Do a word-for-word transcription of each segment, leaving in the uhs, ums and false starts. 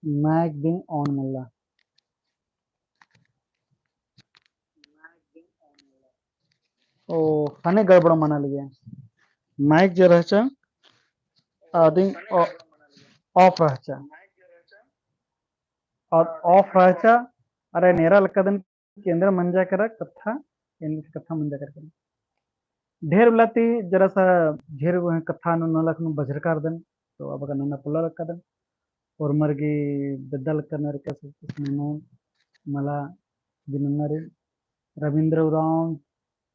mic दिम on मल्ला। ओ, ख़ने गड़बड़ मना लगे। Mic जे रहचा, आदिम ओ-, off रहचा। और off रहचा, अरे नेरा लक्कादन कि एन्देर मंजा केरा कत्था, एन्देर कत्था मंजा केरा। ढेर उल्ला ती जरा सा ढेर कत्था नू नलख नू बझरकारदन, तो अब का नन्ना पोल्ला लक्कादन। होरमर गे बेद्दा लक्कनर का सब कुछ ननो मला दिननरे। रविंद्र उराँव,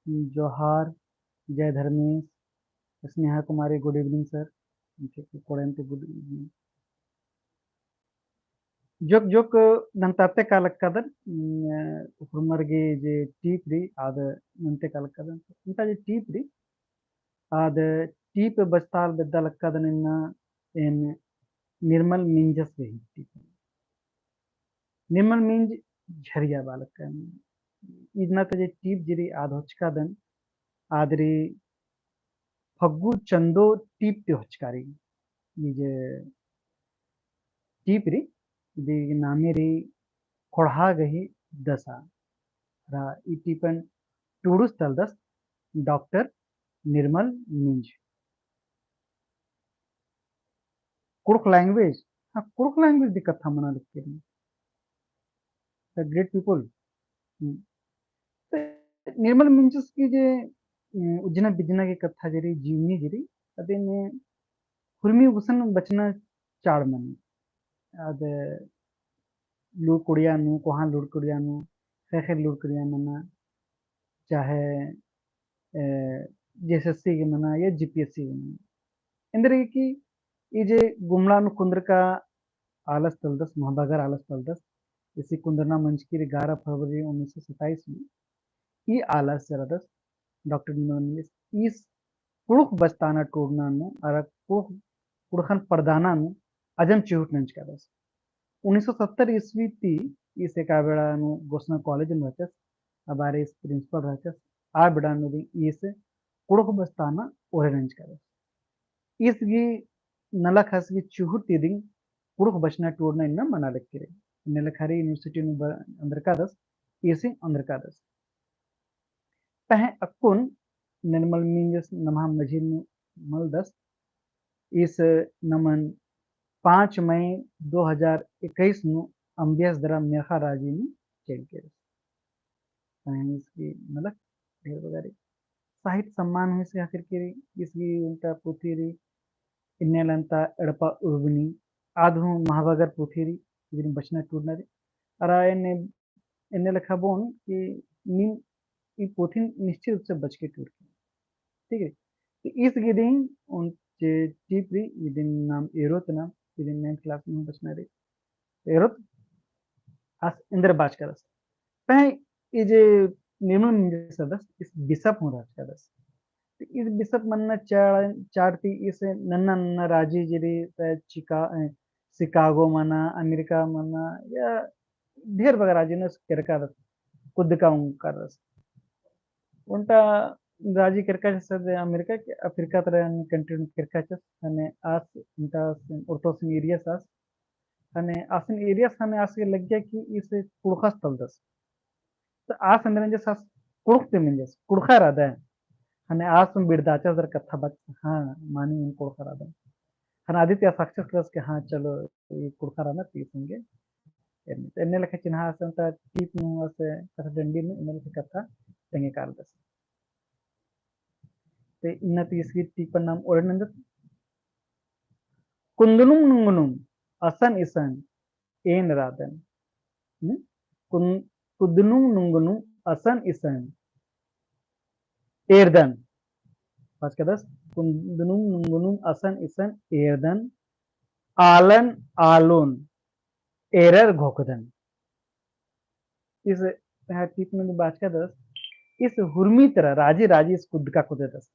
जोहार, जय धर्मेस, स्नेहा कुमारी, good evening sir। ठीक है, कोड़ेन ते good evening। जोक जोक नन्ताते का लक्कादन, उम, होरमर गे जे टीप री, आद नन्ते का लक्कादन। इन्ता जे टीप री, आद टीप बस्ताल बेद्दा लक्कादन इन्ना एन निर्मल मिंजस गे ही टीप। निर्मल मिंज झरिया बालकन। इन्ना ता जे टीप जे री आद होचकादन, आद री फग्गु चंदो टीप ती होचकारी। ई जे टीप री, इदी नामे री खोड़हा गही दसा। रा ई टीपन टूड़ुस तलदस डॉक्टर निर्मल मिंज। कुँड़ुख़ language, हाँ, कुँड़ुख़ language दी कत्था मना लक्की रई। The great people। हम्म। तो निर्मल मिंजस की जे, अ, उज्जना बिज्जना की कत्था जे री, जीवनी जे री, अदिन हुरमी गुसन बचना चाड़ मनी। आद लूर कुड़िया नू, कोहाँ लूर कुड़िया नू, ख़ेख़ेल लूर कुड़िया मना, चाहे, अ, JSSC गे मना या GPSC गे मना। एन्देरगे कि ई जे गुमला नू कुन्दरका आलस तलदस, महबागर आलस तलदस, इसी कुन्दरना मंजकी री ग्यारह फरवरी उन्नीस सौ सत्ताईस नू, ई आलस चलादस डॉक्टर निर्मल मिंजस, ईस कुँड़ुख़ बस्ताना टूड़ना नू, अरा कुँड़ुख़, कुँड़ुख़न परदाना नू अजम चिहुट नंजकादस। उन्नीस सौ सत्तर ईस्वी ती ईस एका बेड़ा नू गोसना कॉलेज नू रहचस, अबारे ईस principal रहचस, आ बेड़ा नू दिम ईस कुँड़ुख़ बस्ताना ओरे नंजकादस। ईस गही नलख आस गही चिहुट ती दिम कुँड़ुख़ बचना टूड़ना इन्ना मना लक्की रई। एन्ने लेखा री university नू ब-, अंदरकादस, ईस अंदरकादस। पहें अक्कुन निर्मल मिंजस नम्है मझी नू मलदस, ईस नमन पाँच मई दो हजार इक्कीस नू अम्बियस दरा मेरखा राजी नू चइल केरस। पहें ईस गही मतलब ढेर बग्गे री साहित्य सम्मान हूँ ईस गही हखरकी रई, ईस गही ओन्टा पुथी री, इन्ने लन्ता एड़पा उर्बनी, आद हूँ महबागर पुथी रई, इदिन बचना टूड़ना रई। अरा एन्ने, एन्ने लेखा बओन कि नीम ई पुथिन निश्चित रूप से बचके टूड़के। ठीक है? तो ईस गही दिम ओन जे टीप रई, इदिन नाम एरोत नाम, इदिन ninth class नू बचना रई। एरोत आस एन्देर बाचकादस। पहें ई जे निर्मल मिंजस रअदस, ईस बिशप हूँ रहचकादस। तो ईस बिशप मन्ना चाड़, चाड़ ती ईस नन्ना नन्ना राजी जे री, त चिका-, अ, शिकागो मना, अमेरिका मना, या ढेर बग्गे राजी नू केरकादस, कुद्दका ओंगकादस। ओन्टा राजी केरकादस, अमेरिका के, अफ्रीका तरा country नू केरकादस, ख़ने आस ओन्टा ओर्तोसिन एरिया आस ख़ने आसिन एरिया ख़ने आस गे लग्गिया कि ईस कुँड़ुख़स तलदस। तो आस एन्देर नंजस, आस कुँड़ुख़ ती मेंजस, कुँड़ुख़ा रअदय। ख़ने आस बिड़दाचस दरा कत्था बाचस, हाँ, मानिम एन कुँड़ुख़ा रअदन। ख़ने अदी ती आस अख़चस केरस कि हाँ, चलो, ई कुँड़ुख़ा रअदन, ती संगे। एन्ने, एन्ने लेखा चिन्हा आस ओन्टा टीप नू आस कत्था डंडी नू एन्ने लेखा कत्था तेंगे कालदस। ते इन्ना ती ईस गही टीपन नाम ओरे नंदत। कुन्दनुम नुंगनुम असन इसन एन रअदन। हम्म? कुन-, कुन्दनुम नुंगनुम असन इसन एरदन। बाचकादस, कुन्दनुम नुंगनुम असन इसन एरदन, आलन आलोन एरर घोखदन। ईस, हाँ, टीप नू बाचकादस, ईस हुरमी तरा राजी राजी ईस कुद्दका कुद्ददस।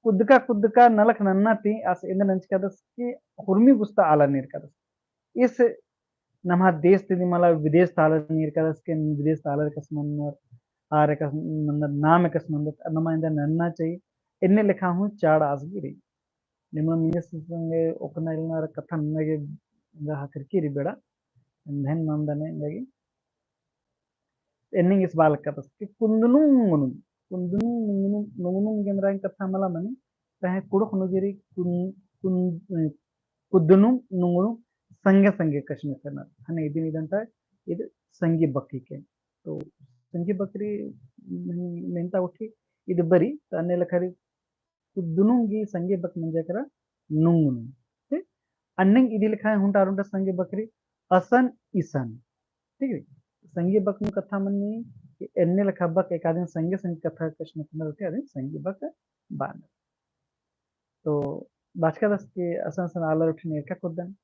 कुद्दका कुद्दका नलख नन्ना ती आस एन्देर नंजकादस कि हुरमी गुस्ता आलर नीरकादस। ईस नम्है देश ती दिम मला विदेश ता आलर नीरकादस कि विदेश ता आलर कस मन्नर, आर कस मन्नर, नाम कस मन्नर, नमा एन्देर नन्ना चाही। एन्ने लेखा हूँ चाड़ आस गही रई। निर्मल मिंजस संगे ओक्कना इलना अरा कत्था नन्ना गे एंगा हखरकी रई बेड़ा। एन्देन नन्दन एंगा गे। एन्ने गे ईस बआ लक्कादस कि कुन्दनुम नुंगनुम, कुन्दनुम नुंगनुम, नुंगनुम गे एन्दरा कत्था मला मनी, तहें कुँड़ुख़ नू गे रई कुन-, कुन-, अ, कुन्दनुम नुंगनुम संगे संगे कछनखरनर। ख़ने इदिन इदन ता इद संगी बक्की के। तो संगी बक्की रई मेन-, मेन्ता उठी इद बरी, तो अन्ने लेखा रई कुन्दनुम गे संगी बक्की मंजा केरा नुंगनुम। ठीक? अन्ने इदी लेखा हुन्टा अरुन्टा संगी बक्की रई असन इसन। ठीक है? संगी बक्की नू कत्था मनी कि एन्ने लेखा बक्की एकादिन संगे संगे कत्था कछनखरनर उठी अदिन संगी बक्की बअनर। तो बाचकादस कि असन असन आलर उठिन एरका कोद्दन।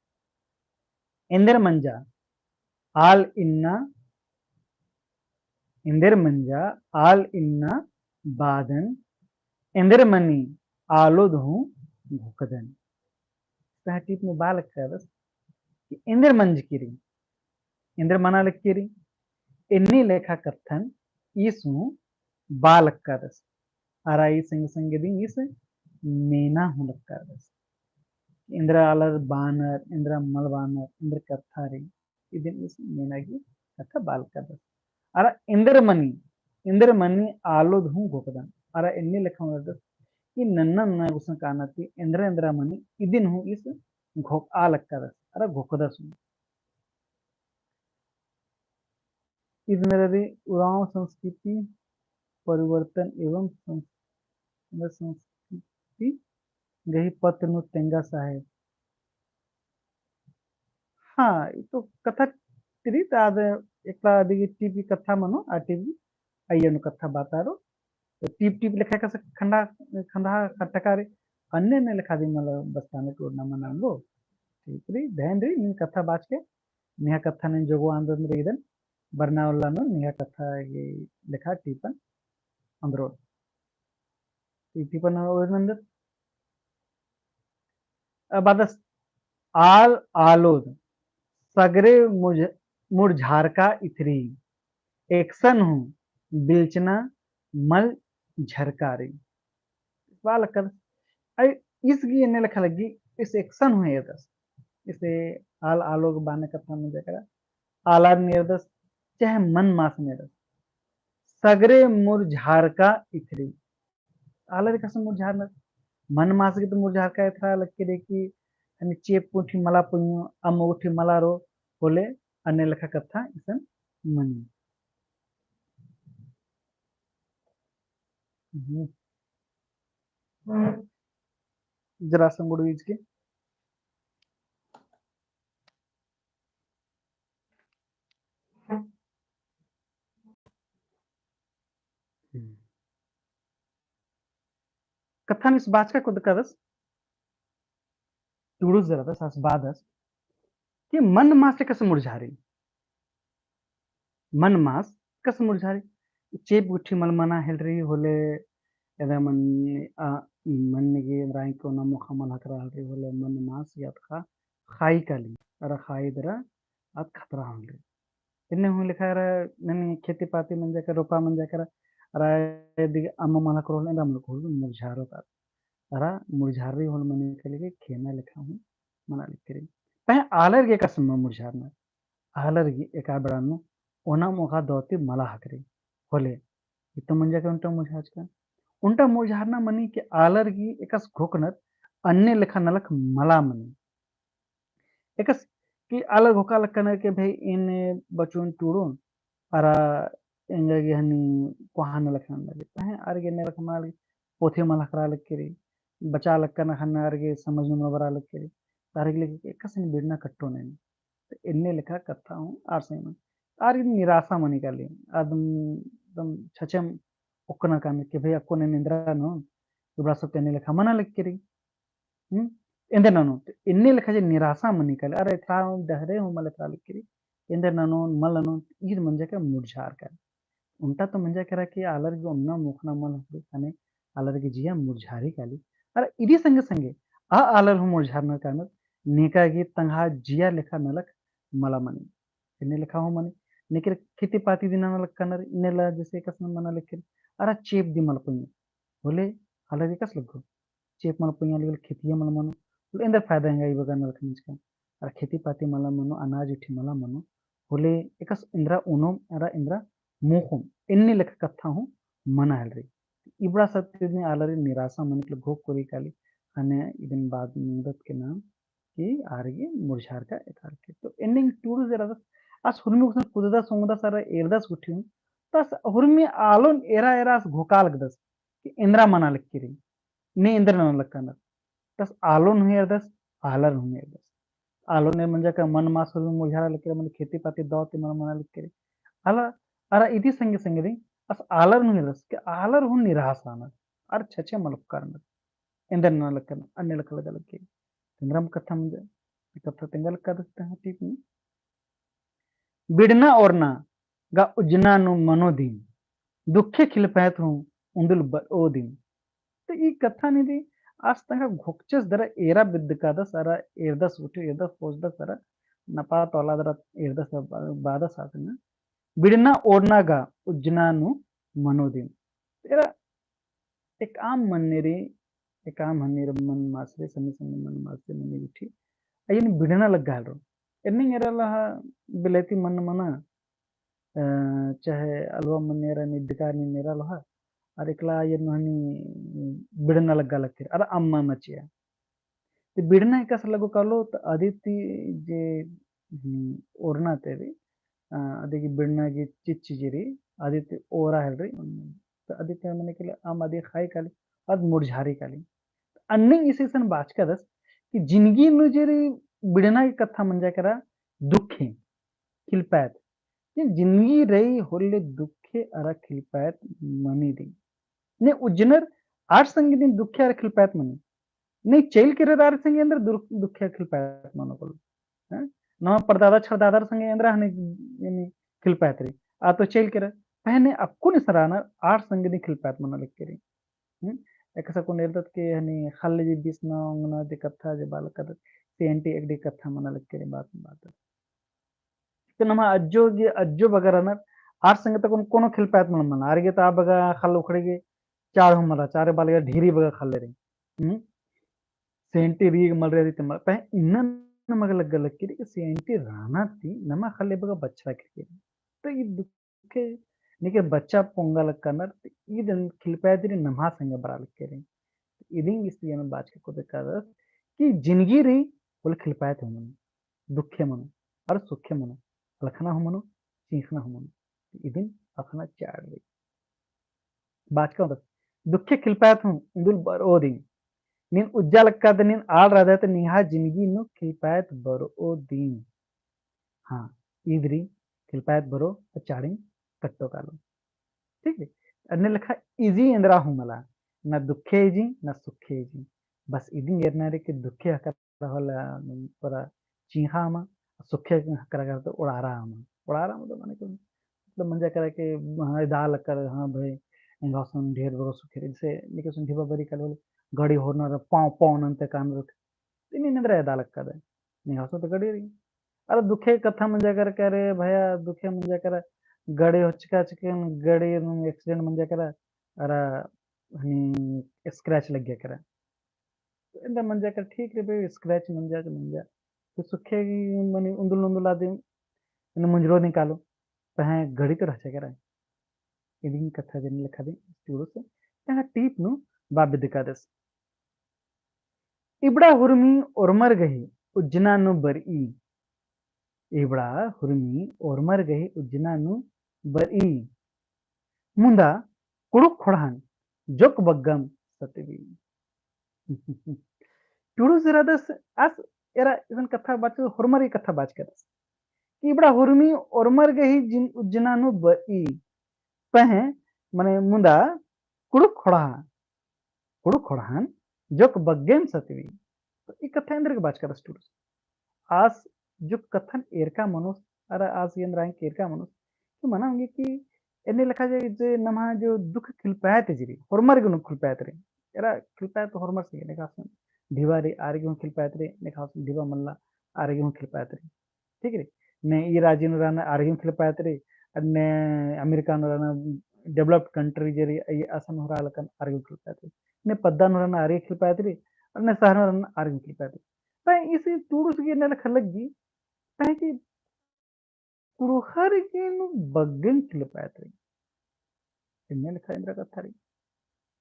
एन्देर मंजा आल इन्ना, एन्देर मंजा आल इन्ना बादन, एन्देर मनी आलोद हूँ घोकदन। तहाँ टीप में बआ लक्कादस कि एन्देर मंजकी रई, एन्देर मना लक्की रई, एन्ने लेखा कत्थन ईस हूँ बआ लक्कादस। अरा ई संगे संगे दिम ईस मेना हूँ लक्कादस। एन्देर आलर बअनर, एन्देर मल बअनर, एन्देर कत्था रई, इदिन ईस मेना गे कत्था बआ लक्कादस। अरा एन्देर मनी, एन्देर मनी आलोद हूँ घोकदन। अरा एन्ने लेखा ओन्दरदस कि नन्ना नन्ना गुसन काना ती एन्देर एन्देर मनी इदिन हूँ ईस घोकआ लक्कादस। अरा घोकदस हूँ। इद मेरा रे उराँव संस्कृति परिवर्तन एवं संस-, संस्कृति गही पत्र नू तेंगा साहेब। हाँ, ई तो कत्था तिरी ता आद एकला अदिगे टीप गे कत्था मनो, आ टीप गे अइय्या नू कत्था बातारो। तो टीप टीप लेखा कस खंडा, खंडा खट्टका रई, अन्ने अन्ने लेखा दिम मला बस्ताने टूड़ना मना अम्बो। ठीक रई, धैन रई, नीन कत्था बाचके, नेहा कत्था नीन जोगो आन्दन रई इदन, बरना उल्ला नू नेहा कत्था गे लेखा टीपन अन्दरो। टीपन ओर नन्दत। अब आदस आल आलोद सगरे मुझ-, मुरझारका इथरी, एकसन हूँ बिलचना मल झरकारी। बआ लक्कादस, अई ईस गे एन्ने लेखा लग्गी, ईस एकसन हूँ एरदस। ईस आल आलोद बअना कत्था मंजा केरा, आलर एरदस, चाहे मन मास एरदस। सगरे मुरझारका इथरी, आलर एकासे मुरझारनर, मन मास गे तो मुरझारका एथरा लक्की रई कि अन्ने चेंप गुट्ठी मला पुइयो, अम्म गुट्ठी मला रओ, होले अन्ने लेखा कत्था इसन मनी। हम्म। जरा संगुड़ बीज के। हम्म। कत्था नू ईस बाचका कोदकादस, टूड़ुस जरा दस आस बादस, कि मन मास एकासे मुरझारी। मन मास एकासे मुरझारी। चेंप गुट्ठी मल मना हेलरी होले, एदा मन, आ, मन गे राई को ना मोखा मल हकरा हेलरी होले, मन मास याद खा खाई काली, अरा खाई दरा आद खतरा होले। एन्ने हूँ लेखा अरा ननी खेती पाती मंजा केरा, रोपा मंजा केरा, अरा एदिगे अम्म मल हकरो होले, एन्ने मल हकरो होले मुरझारो ता। अरा मुरझारी होले मनी काली गे खेना लेखा हूँ मना लक्की रई। पहें आलर गे एकासे मल मुरझारनर। आलर गे एका बेड़ा नू ओना मोखा दव ती मला हकरी। होले, ई तो मंजा केरा ओन्टा मुरझाचका। ओन्टा मुरझारना मनी कि आलर गे एकासे घोकनर अन्ने लेखा नलख मला मनी। एकासे कि आलर घोका लक्कनर कि भई एन बचोन टूड़ोन, अरा एंगा गे हनी कोहा नलख नना लगी। पहें आर गे एन्ने लेखा मल पोथी मल हकरा लक्की रई, बचा लक्कनर हनी आर गे समझ नू मल बरा लक्की रई। आर गे लगी एकासे बिड़ना कट्टोन एन। तो एन्ने लेखा कत्था हूँ आर सही मन। आर गे निराशा मनी काली, आदम दम छचम ओक्कना कामी कि भई अक्कुन एन एन्दरा ननोन, इबड़ा सब तो एन्ने लेखा मना लक्की रई। हम्म? एन्देर ननोन, तो एन्ने लेखा जे निराशा मनी काली, अरा एथरा डहरे हूँ मल एथरा लक्की रई, एन्देर ननोन, मल ननोन, ईद मंजा केरा मुरझार काली। ओन्टा तो मंजा केरा कि आलर गे ओन्ना मोखना मल हकरी, ख़ने आलर गे जिया मुरझारी काली। अरा इदी संगे संगे, आ आलर हूँ मुरझारनर कानर, नेका गे तंग्हा जिया लेखा नलख मला मनी। एन्ने लेखा हूँ मनी, नेकर खेती पाती दिम नना लक्कनर, एन्ने ला जैसे एकासे मना लक्की रई, अरा चेंप दिम मल पुइयो। होले, आलर गे एकासे लग्गो। चेंप मल पुइया लगी खेतिया मल मनो, होले एन्देर फायदा एंगा ई बग्गे नलख नंजका। अरा खेती पाती मला मनो, अनाज उठी मला मनो, होले एकस एन्दरा ओनोम अरा एन्दरा मोख़ोम, एन्ने लेखा कत्था हूँ मना हेलरी। इबड़ा सत्य दिन आलरी निराशा मनी के घोख कोरी काली, ख़ने इदिन बाद मुंगदत के नाम कि आर गे मुरझारका एथार के। तो एन्ने टूड़ुस एरादस, आस हुरमी गुसन कुददस ओंगदस अरा एरदस गुट्ठी हूँ, तस हुरमी आलोन एरा एरा आस घोखा लगदस कि एन्दरा मना लक्की रई, ने एन्दरा नना लक्कानर। तस आलोन हूँ एरदस, आलर हूँ एरदस। आलोन एरा मंजा का मन मास हुरमी मुरझारा लक्की रई, मने खेती पाती दौ ती मल मना लक्की रई। आला, अरा इदी संगे संगे रई, आस आलर हूँ एरदस कि आलर हूँ निराश आनर, आर छछे मल उपकारनर। एन्दर नना लक्कन, अन्ने लक्का लगा लक्की। तेंगरम कत्था मंजा, कत्था तेंगा लक्का दस्ते हैं, ठीक नहीं? बिड़ना ओरना गा उज्जना नू मनो दिन, दुखे खिलपैत हूँ उन्दुल बरओ दिन। तो ई कत्था निदी, आस तंगा घोखचस दरा एरा बिद्दकादस, अरा एरदस उठी, एरदस पोसदस, अरा नपा तौला दरा एरदस बादस आस ना। बिड़ना ओरना गा उज्जना नू मनो दिन। एरा एकअम मन्नेरी, एकअम हन्नेर मन मासरे, सन्नी सन्नी मन मासरे मन्ने गुट्ठी। अयन बिड़ना लग्गा हेलरो। एन्ने एरा लहा बिलायती मन मना, अ, चाहे अलवा मन्ने एरा निद्दकार नीन एरा लहा। अर एकला अयन हनी बिड़ना लग्गा लग्गा, अर अम्मा मचिया। ते बिड़ना एकासे लग्गो कालो, त अदिती जे, हम्म, ओरना तेरी, अ, अदिगे बिड़ना गे चिच्ची जेरी, अदिती ओरा हेलरी, त अदिती मने के लिए अम अदी खाई काली, अद मुरझारी काली। अन्ने इसे सन बाचकादस कि जिनगी नू जेरी बिड़ना गे कत्था मंजा केरा दुखे, खिलपैत। कि जिनगी रई होले दुखे अरा खिलपैत मनी दी। ने उज्जनर आर संगे दिन दुखे अरा खिलपैत मनी। ने चइल केरर आर संगे एन्दर दुर-, दुखे अरा खिलपैत मनो बोलो। हैं? नमा परदादा छरदादर संगे एन्दरा हनी, यानी खिलपैत रई। आ तो चइल केरर। पहने अक्कुन इसरानर आर संगे दिन खिलपैत मनो लग केरी। हम्म? एकसा कुन एरदत के हनी खल्ले जी बीसना ओंगना जे कत्था जे बाल कदत, सेंटी एक डी कत्था मना लग केरी बात, बात। तो नमा अज्जो गे, अज्जो बगर रअनर, आर संगे तो कोनो, कोनो खिलपैत मल मना। आर गे तो आ बगा खल्ल उखड़े गे चार हूँ मला, चारे बाल गे ढेरी बगा खल्ले रई। हम्म? सेंटी रीग मल रई, रीते मल। पहें इन्ना नमक लग्गा लग केरी कि सेंटी रअना ती नमा खल्ले बगा बछरा केरी। तो ई दुखे निके बच्चा पोंगा लग कानर, तो ईदन खिलपैत री नमा संगे बरा लग केरी। इदिन इस दिन बाचका कुदकादस कि जिनगी रई होले खिलपैत हूँ मनो, दुखे मनो, अरा सुखे मनो, अलखना हूँ मनो, चींख़ना हूँ मनो। इदिन अख़ना चाड़ रई। बाचका होता, दुखे खिलपैत हूँ उन्दुल बरओ दिन। नीन उज्जा लक्कादय, नीन आल रअदय, तो निंग्है जिनगी नू खिलपैत बरओ दिन। हाँ, ईद रई खिलपैत बरओ, अरा चाड़िन कट्टो कालो। ठीक है? अन्ने लेखा इजी एन्दरा हूँ मला, ना दुखे इजी, ना सुखे इजी। बस इदिन एरना रई कि दुखे हकरा होले, अ, पूरा चींख़ा अमा, सुखे हकरा होले तो ओड़ारा अमा। ओड़ारा मतलब माने कि, मतलब मंजा केरा कि, हाँ, एदा लक्कर, हाँ भाई, एंगा गुसन ढेर बरओ सुखे रई, जैसे निके गुसन ढिबा बरी काली होले, गड़ी होरना रई, पाँव, पाँव नन्ते कानर। तो नीन एन्दरा एदा लक्कादय। निंग्है गुसन तो गड़ी रई। अरा दुखे कत्था मंजा केरा कि अरे भैया, दुखे मंजा केरा, गड़ी होचका चिकन, गड़ी नू accident मंजा केरा, अरा हनी scratch लग्गिया केरा। तो एन्दा मंजा केरा, ठीक रई बे, scratch मंजा तो मंजा। तो सुखे मनी उन्दुल उन्दुल आदिम, मने मुंजरो निकालो। पहें गड़ी तो रहचा केरा। इदिन कत्था जन लेखा दिन, टूड़ुस, तंगआ टीप नू बआ बिद्दकादस। इबड़ा हुरमी ओर्मर गही उज्जना नू बरई। इबड़ा हुरमी ओर्मर गही उज्जना नू बरई। मुन्दा कुँड़ुख़ ख़ोंड़हान जोक बग्गम सतबी। टूड़ुस एरादस आस एरा इसन कत्था बाचका, होरमर ई कत्था बाचकादस। कि इबड़ा हुरमी ओर्मर गही जिन उज्जना नू बरई। पहें, मने मुन्दा कुँड़ुख़ ख़ोंड़हा, कुँड़ुख़ ख़ोंड़हान जोक बग्गेम सतबी। तो ई कत्था एन्देरगे बाचकादस टूड़ुस। आस जो कत्थन एरका मनोस, अरा आस एन्देर आंय केरका मनोस, कि मना ओंगी कि एन्ने लेखा जे, जे नम्है जो दुख खिलपायत जे रई, होरमर गे नू खिलपायत रई। एरा खिलपायत होरमर से, नेखा गुसन ढिबा रई, आर गे हूँ खिलपायत रई, नेखा गुसन ढिबा मल्ला, आर गे हूँ खिलपायत रई। ठीक रई? ने ई राजी नू रअना आर गे हूँ खिलपायत रई, अन्ने अमेरिका नू रअना developed country जे रई, असन हूँ रआ लक्कन आर गे हूँ खिलपायत रई। ने पद्दा नू रअना आर गे खिलपायत रई, अन्ने शहर नू रअना आर गे हूँ खिलपायत रई। पहें ईस टूड़ुस गे एन्ने लेखा लग्गी, पहें कि कुँड़ुख़र गे नू बग्गेन खिलपायत रई। एन्ने लेखा एन्दरा कत्था रई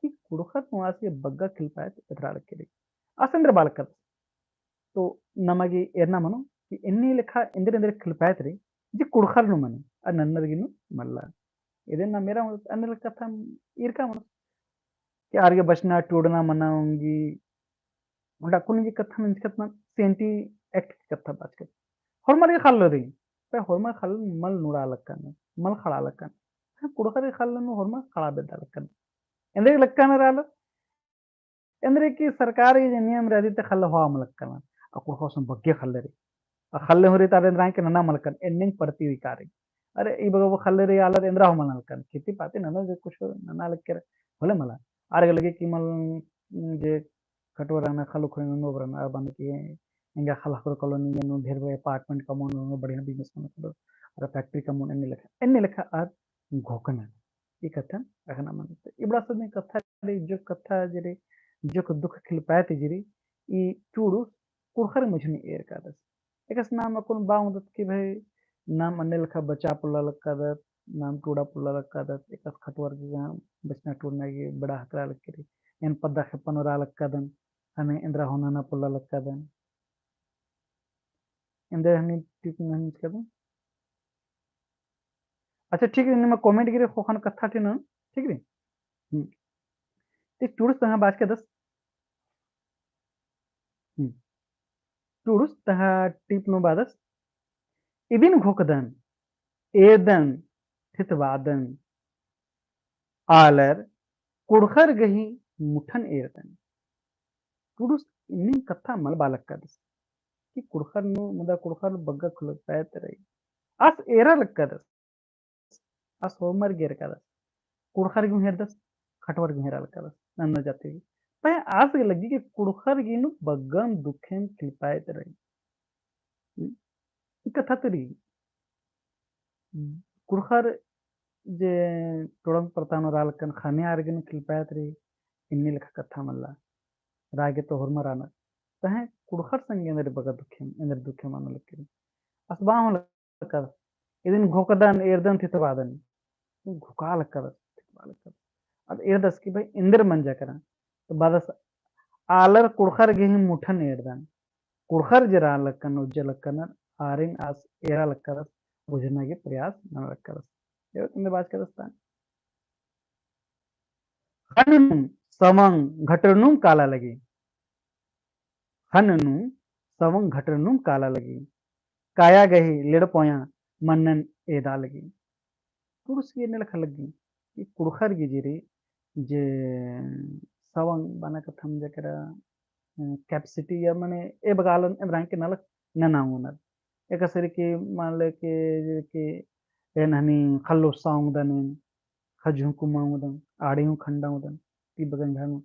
कि कुँड़ुख़र नू आस गे बग्गा खिलपायत एथरा लक्की रई। आस एन्दरा बआ लक्कदस। तो नमा गे एरना मनो कि एन्ने लेखा एन्दर एन्दर खिलपायत रई, जे कुँड़ुख़र नू मनी, आ नन्नर गे नू मल्ला। इदिन नाम एरा ओंगदत, अन्ने लेखा कत्था ईरका मनो कि आर गे बचना टूड़ना मना ओंगी, ओन्टा कुन जे कत्था नंजकत ना, सेंटी एक्ट की कत्था बाचकत। होरमर गे ख़ल्ल रई, पहें होरमर ख़ल्ल मल नूड़ा लक्कन, मल ख़ड़ा लक्कन। हाँ, कुँड़ुख़र गे ख़ल्ल नू होरमर ख़ड़ा बेद्दा लक्कन। एन्देर लक्कन रअलर, एन्देर कि सरकार गे जे नियम रई, अदी ती ख़ल्ल होआ मल लक्कन। आ कुँड़ुख़र गुसन बग्गे ख़ल्ल रई। आ ख़ल्ल हूँ रई ता एन्दरा के नना मल लक्कन, एन्ने परती हुई का रई। अरे, ई बग्गे ख़ल्ल रई आलर एन्दरा हूँ मल नना लक्कन। खेती पाती नना जे कुछ नना लक्की रई, होले मला। आर गे लगे कि मल, जे खटवर रअनर, ख़ल्ल उखड़े ननोर बरनर, आर बअनर कि एंगा ख़ल्ल ख़क्खरो colony नू ढेर बग्गे apartment कमओन, बढ़िया business मनो ख़क्खरो, अरा factory कमओन, एन्ने लेखा, एन्ने लेखा आर घोखनर। ई कत्था अख़ना मनो। तो इबड़ा सब में कत्था रई, जो कत्था जे रई, जो दुख खिलपायत जे रई, ई टूड़ुस कुँड़ुख़र मझी नू एरकादस। एकस नाम अक्कुन बआ ओंगदत कि भाई, नाम अन्ने लेखा बचा पोल्ला लक्कादत, नाम टूड़ा पोल्ला लक्कादत, एकस खटवर गे गा बचना टूड़ना गे बेड़ा ख़क्खरा लक्की रई। एन पद्दा खेप्पन रआ लक्कादन, हने एन्दरा हूँ नना पोल्ला लक्कादन। एन्देर हनी टिप नंजकदन। अच्छा, ठीक रई, निमा comment गे रई ख़ोख़न कत्था टिन, ठीक रई। हम्म। ते टूड़ुस तंग्है बाचकादस। हम्म। टूड़ुस तंग्है टिप नू बअदस। इदिन घोखदन, एरदन, थितबादन, आलर कुँड़ुख़र गही मुठन एरदन। टूड़ुस इन्निम कत्था मल बआ लक्कादस कि कुँड़ुख़र नू, मुदा कुँड़ुख़र बग्गा खिलपायत रई। आस एरा लक्कादस। आस होरमर गे एरकादस। कुँड़ुख़र गे हूँ एरदस, खटवर गे हूँ एरा लक्कादस, नन्ना जाति गे। पहें आस गे लग्गी कि कुँड़ुख़र गे नू बग्गन दुखेन खिलपायत रई। हम्म? ई कत्था तो रई। कुँड़ुख़र जे टोड़न परता नू रआ लक्कन, ख़ने आर गे नू खिलपायत रई, इन्ने लेखा कत्था मल्ला। रआ गे तो होरमर रअनर। पहें कुँड़ुख़र संगे एन्देर बग्गा दुखेन, एन्देर दुखेन मना लक्की रई। आस बआ हूँ लक्कादस। इदिन घोखदन, एरदन, थितबादन। घोखा लक्कादस, थितबा लक्कादस। अद एरदस कि भाई एन्देर मंजा केरा। तो बअदस आलर कुँड़ुख़र गही मुठन एरदन। कुँड़ुख़र जे रआ लक्कन, उज्जा लक्कन, आरिन आस एरा लक्कादस, उज्जना गे प्रयास नना लक्कादस। एवत एन्देर बाचकादस ता। ख़न्न नूम सवंग घटरनुम काला लगी। ख़न्न नूम सवंग घटरनुम काला लगी। काया गही लेड़पोया मन्नन एदा लगी। टूड़ुस गे एन्ने लेखा लग्गी कि कुँड़ुख़र गे जे रई जे सवंग बअना कत्था मंजा केरा, अ, capacity या मने ए बग्गे आलर एन्दरा के नलख नना ओंगनर। एकासे रई कि मान ले कि, कि एन हनी ख़ल्ल ओस्सा ओंगदन, एन ख़ज्जु हूँ कुम्मा ओंगदन, आड़ी हूँ खंडा ओंगदन, ती बग्गे एंग्है नू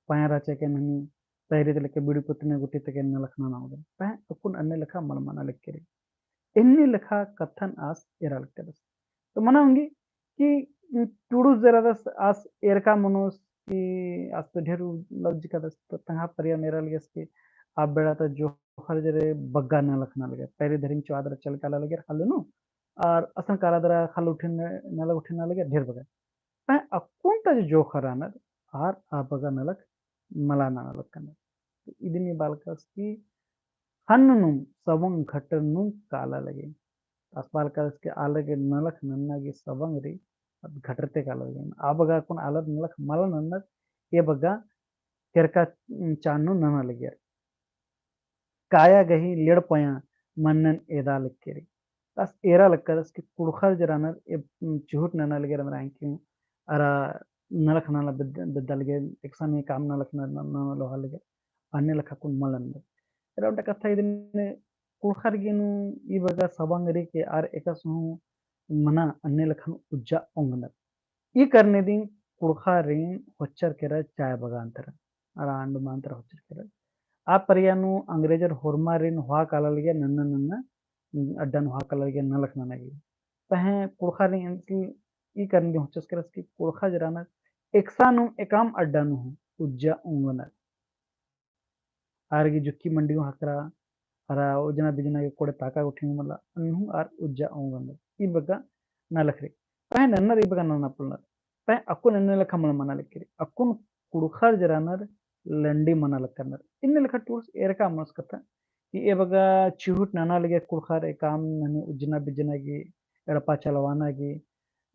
पया रहचा के एन हनी तैरी ती लेके बीड़ी पुत्तनी गुट्ठी तक एन नलख नना ओंगदन। पहें अक्कुन अन्ने लेखा मल मना लक्की रई। एन्ने लेखा कत्थन आस एरा लक्कादस। तो मना ओंगी कि टूड़ुस जे रअदस आस एरका मनोस कि आस तो ढेर लज्जकादस, तो तंग्है परिया नू एरा लगियस कि आ बेड़ा तो जोंख़र जे रई बग्गा नलख नना लगियर, पैरी धरिम चोआ दरा चल काला लगियर ख़ल्ल नू, और असन काला दरा ख़ल्ल उठिन नलख उठिन नना लगियर ढेर बग्गा। पहें अक्कुन ता जे जोंख़र रअनर, आर आ बग्गा नलख मला नना लक्कनर। तो इदिन ई बआ लक्कादस कि ख़न्न नूम सवंग घटरनुम काला लगी। आस बआ लक्कादस कि आलर गे नलख नन्ना गे सवंग रई, अद घटरते काला लगी। आ बग्गा अक्कुन आलर नलख मला नन्नर, ए बग्गा केरका चान नू नना लगियर। काया गही लेड़पोया मन्नन एदा लक्की रई। आस एरा लक्कादस कि कुँड़ुख़र जे रअनर ए, उम, चुहुट नना लगियर एन्दरा कि अरा नलख नना बेद्द-, बेद्दा लगियर, एकसन काम नलख नना, नना लोहा लगियर। अन्ने लेखा अक्कुन मल नन्नर। एरा ओन्टा कत्था इदिन कुँड़ुख़र गे नू ई बग्गा सवंग रई कि आर एकासे हूँ मना अन्ने लेखन उज्जा ओंगनर। ई करने दिम कुँड़ुख़ारिन होच्चर केरा चाय बगान तरा, अरा अंडमान तरा होच्चर केरा। आ परिया नू अंग्रेजर होरमारिन होआ काला लगिया नन्ना नन्ना अड्डा नू होआ काला लगिया नलख नना गे। पहें कुँड़ुख़ारिन एन्ती ई करने दिम होच्चस केरस कि कुँड़ुख़र जे रअनर एकसन नू एकअम अड्डा नू हूँ उज्जा ओंगनर। आर गे जुक्की मंडी हूँ ख़क्खरा, अरा ओजना बिजना गे कोड़े ताका गुट्ठी हूँ मला, अन्नु हूँ आर उज्जा ओंगनर। ई बग्गे नलख रई। पहें नन्नर ई बग्गे नना पोल्लनर। पहें अक्कुन एन्ने लेखा मल मना लगी रई। अक्कुन कुँड़ुख़र जे रअनर, लंडी मना लक्कनर। एन्ने लेखा टूड़ुस एरका मल सकता कि ए बग्गे चिहुट नना लगी कुँड़ुख़र एकअम ननी उज्जना बिज्जना गे, एड़पा चलवाना गे,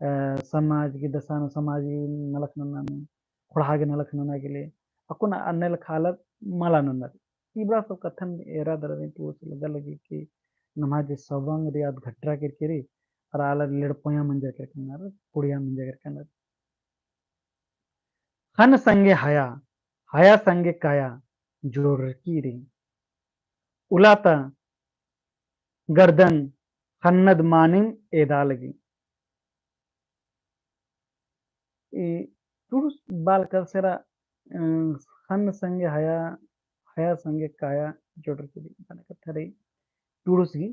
अ, समाज गे, दसानो समाज गे नलख नना नू, ख़ोंड़हा गे नलख नना गे ले, अक्कुन अन्ने लेखा आलर मला नन्नर। इबड़ा सब कत्थन एरा दरा रई तो लग्गा लगी कि नम्है जे सवंग रई आद घटरा केरकी रई, अरा आलर लेड़पोया मंजा केरकी रअनर, कुड़िया मंजा केरकी रअनर। ख़न्न संगे हया, हया संगे काया जोड़रकी रई। उल्ला ता गर्दन ख़न्नद मानिम एदा लगी। ई टूड़ुस बालकस एरा, अ, ख़न्न संगे हया, हया संगे काया जोड़रकी रई। बअना कत्था रई टूड़ुस गही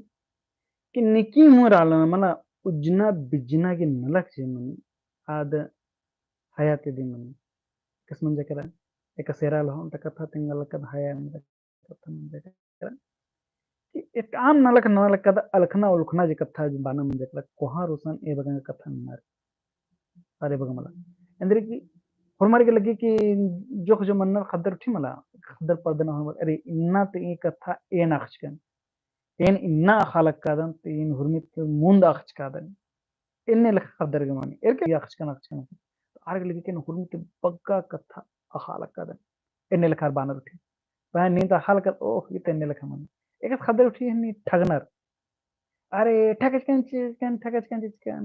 कि निकी हूँ आलर मला उज्जना बिज्जना गे नलख जे मनी, आद हया ती दिम मनी। एकासे मंजा केरा, एकासे एरा लगी ओन्टा कत्था तेंगा लक्कदन हया मंजा कत्था मंजा केरा। कि एकअम नलख नना लक्कदन, अलख़ना उलख़ना जे कत्था जे बअना मंजा केरा, कोहाँ गुसन ए बग्गे कत्था नन्नर। अरे बग्गे मला। एन्देरगे कि होरमर गे लग्गी कि जोक जो मन्नर ख़द्दर उठी मला, ख़द्दर परदना होरमर, अरे इन्ना ती ई कत्था एन अख़चकन। एन इन्ना अख़ा लक्कदन, ती एन हुरमी ती मुन्द अख़चकादन। एन्ने लेखा ख़द्दर गे मनी, एरके अख़चकन, अख़चकन। तो आर गे लग्गी कि एन हुरमी ती बग्गे कत्था अख़ा लक्कदन। एन्ने लेखा आर बअनर उठी। पहें नीन ता अख़ा लक्कदन, ओह, ई ती एन्ने लेखा मनी। एकासे ख़द्दर उठी हनी ठगनर। अरे, ठगचकन चिचकन, ठगचकन चिचकन।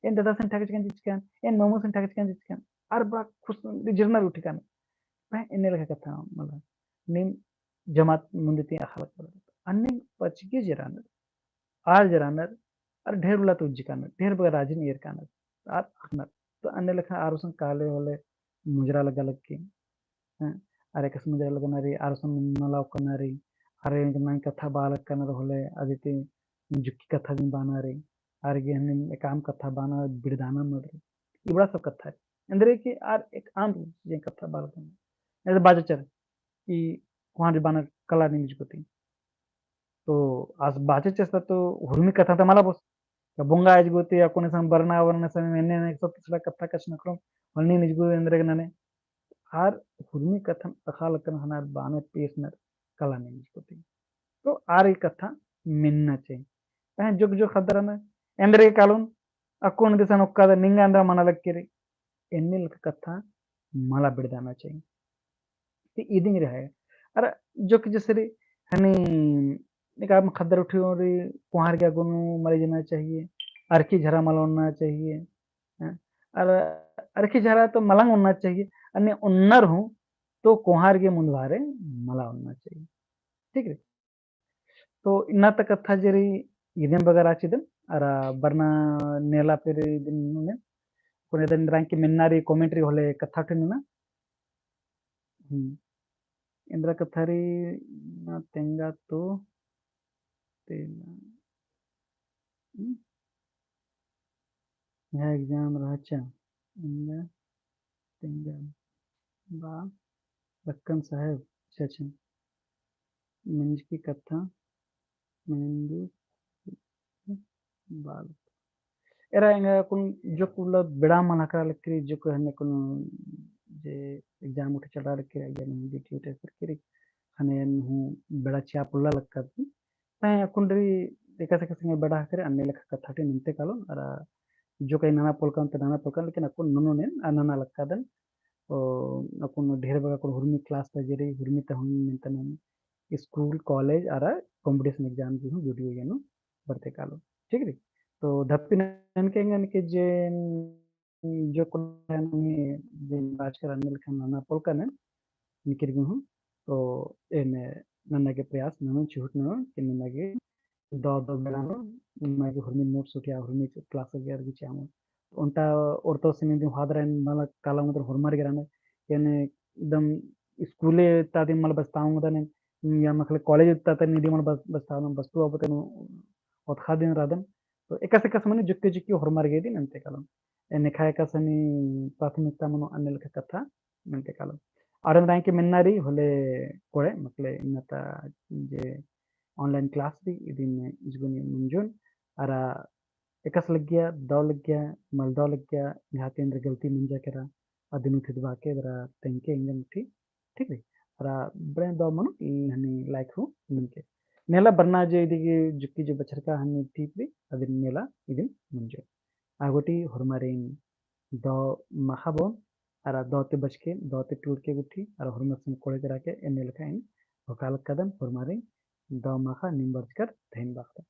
एन ददासिन ठगचकन चिचकन, एन ममुसिन ठगचकन चिचकन। आर बड़ा खुस रिझरनर उठी काने। पहें एन्ने लेखा कत्था मला। नीन जमात मुन्द ती अख़ा लक्कदन। अन्ने पचगे जे रअनर, आर जे रअनर, आर ढेर उल्ला ती उज्जकानर, ढेर बग्गे राजिन एरकानर, आर अख़नर। तो अन्ने लेखा आर गुसन काले होले मुजरा लग्गा लग्गी। हाँ, आर एकासे मुजरा लग्गनर, आर गुसन मला ओक्कनर, आर एंगन कत्था बआ लक्कनर होले, अदिती जुक्की कत्था दिम बअनर, आर गे हनी एकअम कत्था बअना बिड़दना मल रई। इबड़ा सब कत्था रई। एन्देरगे कि आर एकअम जे कत्था बआ लक्कनर। एन्देर बाचचर, ई कोहाँ जे बअनर कला नीम इजगो ती। तो आस बाचचस ता तो हुरमी कत्था ता मला बओस। या बोंगा इजगो ती अक्कुन इसन बरना वरना समय में एन्ने एन्ने सब पिछड़ा कत्था कछनखरओम, होले नीम इजगो एन्देरगे नने। आर हुरमी कत्थन अख़ा लक्कन ख़ने आर बअनर पेसनर कला नीम इजगो ती। तो आर ई कत्था मेन्ना चाही। पहें जोक जोक ख़द्दर रअनर, एन्देरगे कालोन, अक्कुन दिसन ओक्कादन, निंगा एन्देर मना लगी रई। एन्ने लेखा कत्था मला बिड़दना चाही। ती इदिंग रई। अरा जोक जैसे रई हनी एकअम ख़द्दर उठी रई, कोहाँ गे अगुन मला इजना चाहिए, अरखी झरा मला ओन्ना चाहिए। हाँ? अरा अरखी झरा तो मलंग ओन्ना चाहिए, अन्ने ओन्नर हूँ तो कोहाँ गे मुन्द बारे मला ओन्ना चाहिए। ठीक रई? तो इन्ना ता कत्था जे रई इदिम बग्गे रहचकदन, अरा बरना नेला फिर इदिन नू ने। अक्कुन एदन रअई कि मेन्ना रई comment रई होले कत्था ठिन ना। हम्म। एन्देर कत्था रई ना तेंगा तो तेला। हम्म। यह exam रहचा। एन्देर तेंगा बआ लक्कन साहेब, अच्छा, अच्छा। मंजकी कत्था, मेंदु, बाल। एरा एंगा अक्कुन जोक उल्ला बेड़ा मल हकरा लगी रई, जोक हने अक्कुन जे exam उठे चलरा लगी रई, या नहीं duty उठे लगी रई, हने हूँ बेड़ा चिआ पोल्ला लक्कदन। पहें अक्कुन रई एकासे एकासे संगे बेड़ा हकरे अन्ने लेखा कत्था ती नन्ते कालोन, अरा जोक ई नना पोल्लकन तो नना पोल्लकन, लेकिन अक्कुन ननोन एन आ नना लक्कदन। तो अक्कुन ढेर बग्गे अक्कुन हुरमी class ता जे रई, हुरमी ता हूँ मेन्ता ननोन। School, college अरा competition exam गे हूँ video एन्ने बरते कालोन। ठीक रई? तो धप्पी ननके एंगन के जे जोक उल्ला ननी जे बाचकर अन्ने लेखा नना पोल्लकन निकिर गे हूँ। तो एन्ने नन्ना गे प्रयास ननोन, चिहुट ननोन कि नन्ना गे दव दव बेड़ा नू नन्ना गे हुरमी notes उठिया हुरमी class गे अरगी चिआ मल। ओन्टा ओर्तो सिनी दिम हादरन मला काला मतलब होरमर गे रअनर। एन्ने एकदम school ता दिम मल बस्ताओंगदन, या मखले college ता ता निदी मल बस-, बस्ताओंगदन, बस्तु अब तनु ओतखा दिन रअदन। तो एकासे एकासे मने जुक्के जुक्के होरमर गे दिम अन्ते कालोन। एन्ने खा एकासे नी प्राथमिकता मनो अन्ने लेखा कत्था मेन्ते कालोन। आर एम रअई कि मेन्ना रई होले कोड़े, मखले इन्ना ता जे online class रई, इदिन इजगुन मुंजुन, अरा एकासे लग्गिया, दव लग्गिया, मल दव लग्गिया, एंग्है ती एन्देर गलती मंजा केरा, अदिन उठित बाके दरा तेंगके एंगन उठी, ठीक रई। अरा बड़े दव मनो, ई हनी like हूँ मंजके। नेला बरना जे इदी गे जुक्की जे बछरका हनी टीप रई, अदिन नेला इदिन मंजो। आगोटी होरमारिन दव माखा बओन, अरा दव ती बचके, दव ती टूड़के गुट्ठी, अरा होरमर संग कोड़े केरा के एन्ने लेखा एन होका लक्कादन, होरमारिन दव माखा नीम बरचकर धइन बाखदन।